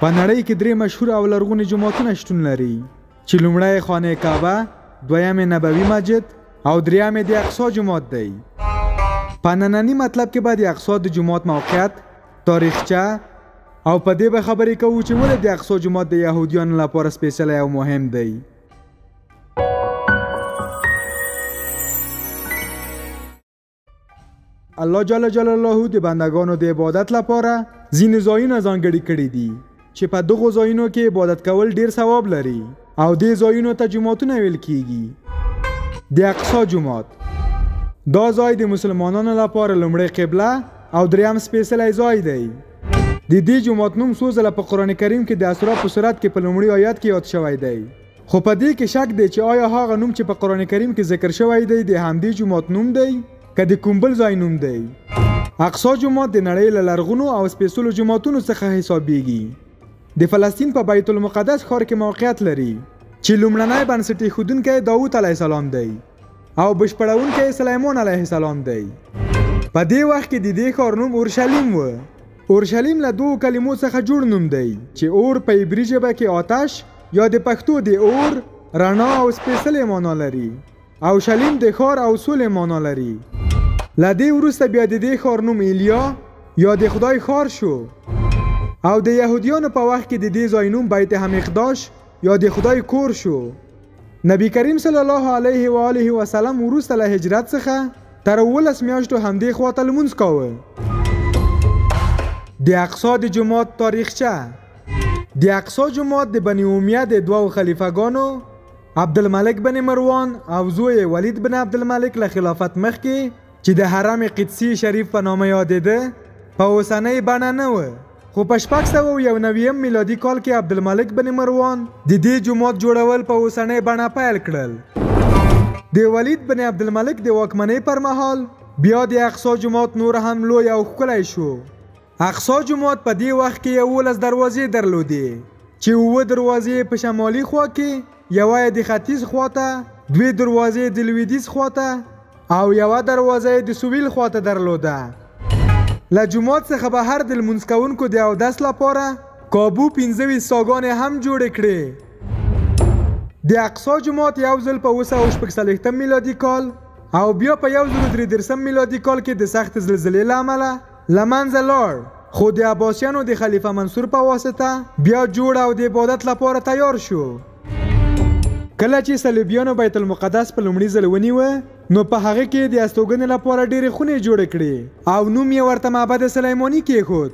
په نړۍ کې درې مشهور او لرغوني جوماتونه شتون لري چې لومړی یې خانه کعبه، دویم یې نبوي مسجد او دریم یې د اقصی جومات دی. په ننني مطلب کې به د اقصی د جومات موقعیت، تاریخچه او په دې به خبرې کوو چې ولې د اقصی جومات د یهودیانو لپاره سپېڅلی او مهم دی. الله جل جلاله د بندگانو د عبادت لپاره ځینې ځایونه ځانګړي کړي دي چې په دغو ځایونو کې عبادت کول ډیر ثواب لري او دې ځایونو ته جوماتونه ویل کیږي. د اقصی جومات دا ځای د مسلمانانو لپاره لومړی قبله او دریم سپېڅلی ځای دی. د دې جومات نوم څو ځله په قرآن کریم کې د اسراء په سورت کې په لومړي آیت کې یاد شوی دی، خو په دې کې شک دی چې آیا هغه نوم چې په قرآن کریم کې ذکر شوی دی د همدې جومات نوم دی که د کوم بل ځای نوم دی. اقصی جومات د نړۍ له لرغونو او سپېڅلو جوماتونو څخه حسابیږي. د فلسطین په بیت المقدس ښار کې موقعیت لري چې لومړنی بنسټ ایښودونکی داود علیه السلام دی او بشپړونکی سلیمان علیه السلام دی. په دې وخت کې د دې ښار نوم اورشلیم و. اورشلیم له دوو کلمو څخه جوړ نوم دی چې اور په عبري ژبه کې آتش یا د پښتو د اور، رڼا او سپېڅلې معنا لري او شلیم د ښار او سولې معنا لري. له دې وروسته بیا د دې ښار نوم ایلیا یا د خدای ښار شو او د یهودیانو په وخت کې د دې ځای نوم بیت همقداش یا د خدای کور شو. نبی کریم صلی الله علیه و آله وسلم وروسته له هجرت څخه تر 17 میاشتو همدې خواته لمونځ کاوه. د اقصی د جومات تاریخچه. د اقصی جومات د بني امیه د دوو خلیفه ګانو عبدالملک بن مروان او زوی ولید بن عبدالملک له خلافت مخکې چې د حرم قدسي شریف په نامه یادېده په اوسنۍ بڼه نه و، خو په 691 میلادي کال کې عبدالملک بن مروان د دې جومات جوړول په اوسنۍ بڼه پیل کړل. د ولید بن عبدالملک د واکمنۍ پر مهال بیا د اقصی جومات نور هم لوی او ښکلی شو. اقصی جومات په دې وخت کې 11 دروازې درلودې چې 7 دروازې په شمالي خوا کې، یوه یې د ختیځ خواته، 2 دروازې د لویدیځ خواته او یوه دروازه یې د سویل خواته درلوده. له جومات څخه بهر د لمونځ کوونکو د اودس لپاره کابو 25 څاګانې هم جوړې کړې. د اقصی جومات یو ځل په 746 میلادي کال او بیا په 1033 میلادي کال کې د سختې زلزلې له امله له منځه لاړ، خو د عباسیانو د خلیفه منصور په واسطه بیا جوړ او د عبادت لپاره تیار شو. کله چې صلیبیانو بیت المقدس په لومړي ځل ونیوه نو په هغه کې د استوګنې لپاره ډېرې خونې جوړې کړې او نوم یې ورته معبد سلیماني کېښود.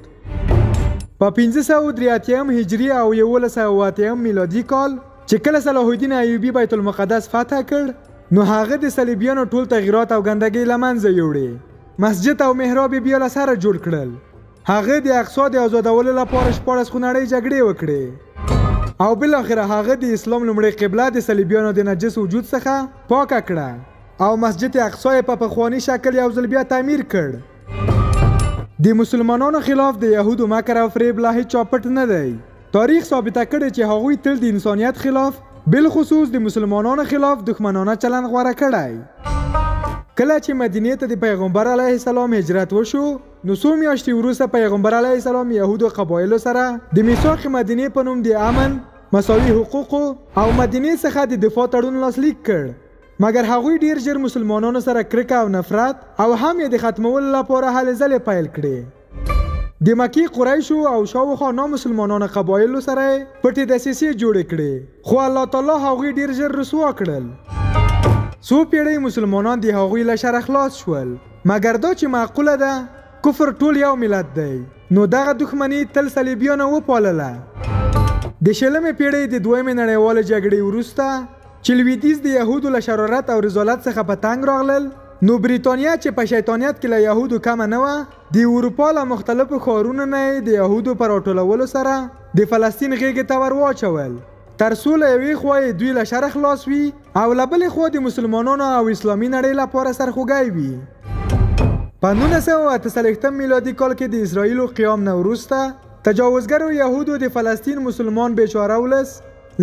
په 583 هجري او 1180 میلادي کال چې کله صلاح الدین ایوبي بیت المقدس فتح کړ نو هغه د صلیبیانو ټول تغیرات او ګندګۍ له منځه یوړې، مسجد او محراب یې بیا له سره جوړ کړل. هغه د اقصی د ازادولو لپاره 16 خونړۍ جګړې وکړې او بالاخره هغه د اسلام لومړۍ قبله د صلیبیانو د نجس وجود څخه پاکه کړه او مسجد اقصی یې په پخواني شکل یو ځل بیا تعمیر کړ. د مسلمانانو خلاف د یهودو مکر او فریب لا هیچا پټ نه دی. تاریخ ثابته کړې چې هغوی تل د انسانیت خلاف، بالخصوص د مسلمانانو خلاف دښمنانه چلند غوره کړی. کله چې مدینې ته د پیغمبر علیه السلام هجرت وشو نو څو میاشتې وروسته پیغمبر علیه السلام یهودو قبایلو سره د میثاق مدینې په نوم د امن، مساوي حقوقو او مدینې څخه د دفاع تړون لاسلیک کړ، مګر هغوی ډیر ژر مسلمانانو سره کرکه او نفرت او هم یې د ختمولو لپاره هلې ځلې پیل کړې. د مکې قریشو او شاوخوا نامسلمانانو قبایلو سره یې پټې دسیسې جوړې کړې، خو الله تعالی هغوی ډیر ژر رسوا کړل. څو پیړۍ مسلمانان د هغوی له شره خلاص شول، مګر دا چې معقوله ده کفر ټول یو ملت دی، نو دغه دښمني تل صلیبیانو وپالله. د 20مې پیړۍ د دویمې نړیوالې جګړې وروسته چې لویدیځ د یهودو له شرارت او رذالت څخه په تنګ راغلل نو بریتانیا چې په شیطانیت کې له یهودو کمه نه وه د اروپا له مختلفو ښارونو نه یې د یهودو په راټولولو سره د فلسطین غېږې ته ور واچول تر څو له یوې خوا یې دوی له شره خلاص وي او له بلې خوا د مسلمانانو او اسلامي نړۍ لپاره سرخوږی وي. په 1948 میلادي کال کې د اسرائیلو قیام نه وروسته تجاوزګرو یهودو د فلسطین مسلمان بیچاره ولس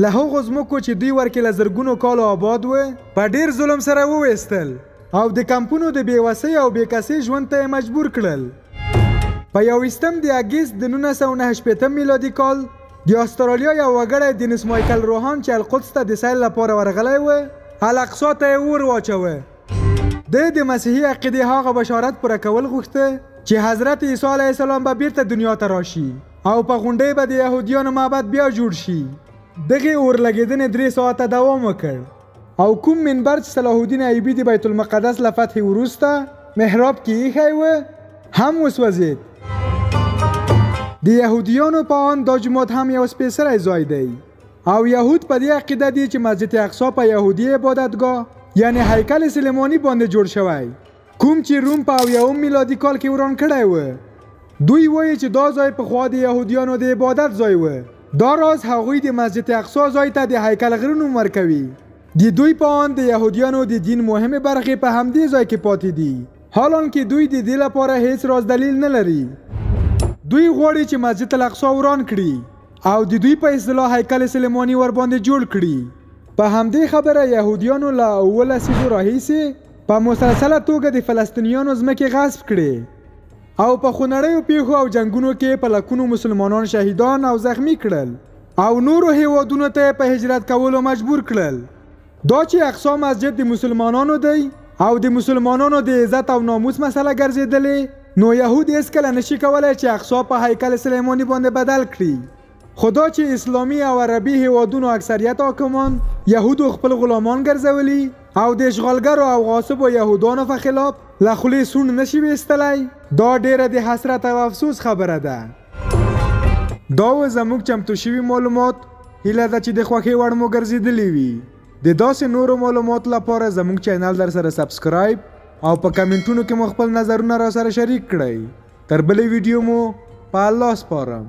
له هغو ځمکو چې دوی ورکې له زرګونو کالو آباد و په ډېر ظلم سره وویستل او د کمپونو د بېوسۍ او بېکسۍ ژوند ته یې مجبور کړل. په 21 د اګست د 1969 میلادي کال د استرالیا یو وګړی دینس مایکل روهان چې القدس ته د سیل لپاره ورغلی و، الاقصا ته یې اور واچوه. ده د مسیحي عقیدې هغه بشارت پوره کول غوښته چې حضرت عیسی علیه السلام به بیرته دنیا ته راشي او په غونډۍ به د یهودیانو معبد بیا جوړ شي. دغې اور لګېدنې 3 ساعته دوام وکړ او کوم منبر چې صلاح الدین ایوبي د بیت المقدس له فتحې وروسته محراب کې ایښی و هم وسوځید. د یهودیانو په آند دا جومات هم یو سپېڅلی ځای دی او یهود په دې عقیده دي چې مسجد اقصا په یهودي عبادتګاه یعنی هیکل سلیماني باندې جوړ شوی، کوم چې روم په 70 میلادي کال کې وران کړی و. دوی وایي چې دا ځای پخوا د یهودیانو د عبادت ځای و. دا راز هغوی د مسجد اقصا ځای ته د هیکل غره نوم ورکوي. د دوی په آند د یهودیانو د دین مهمې برخې په همدې ځای کې پاتې دي، حالانکه دوی د دې لپاره هیڅ راز دلیل نه لري. دوی غواړي چې مسجد الاقصا وران کړي او د دوی په اصطلاح هیکل سلیماني ورباندې جوړ کړي. په همدې خبره یهودیانو له 7 لسیزو راهیسې په مسلسله توګه د فلسطینیانو ځمکې غصب کړې او په خونړیو پیښو او جنګونو کې په لکونو مسلمانان شهیدان او زخمی کړل او نورو هیوادونو ته په هجرت کولو مجبور کړل. دا چې اقصا مسجد د مسلمانانو دی او د مسلمانانو د عزت او ناموس مسله ګرځېدلې، نو یهود هیڅکله نشي کولی چې اقصا په هیکل سلیماني باندې بدل کړي. خو دا چې اسلامي او عربي هیوادونو اکثریت حاکمان یهودو خپل غلامان ګرځولي او د اشغالګرو او غاصبو یهودانو په خلاف له خولې سوڼ نشي ویستلی، دا ډیره د حسرت او افسوس خبره ده. دا و زموږ چمتو شوي معلومات. هیله ده چې د خوښۍ وړ مو ګرځېدلي وي. د داسې نورو معلوماتو لپاره زموږ چینل در سره subscribe او په کمنټونو کې مو خپل نظرونه را سره شریک کړئ. تر بلې ویډیو مو په الله سپارم.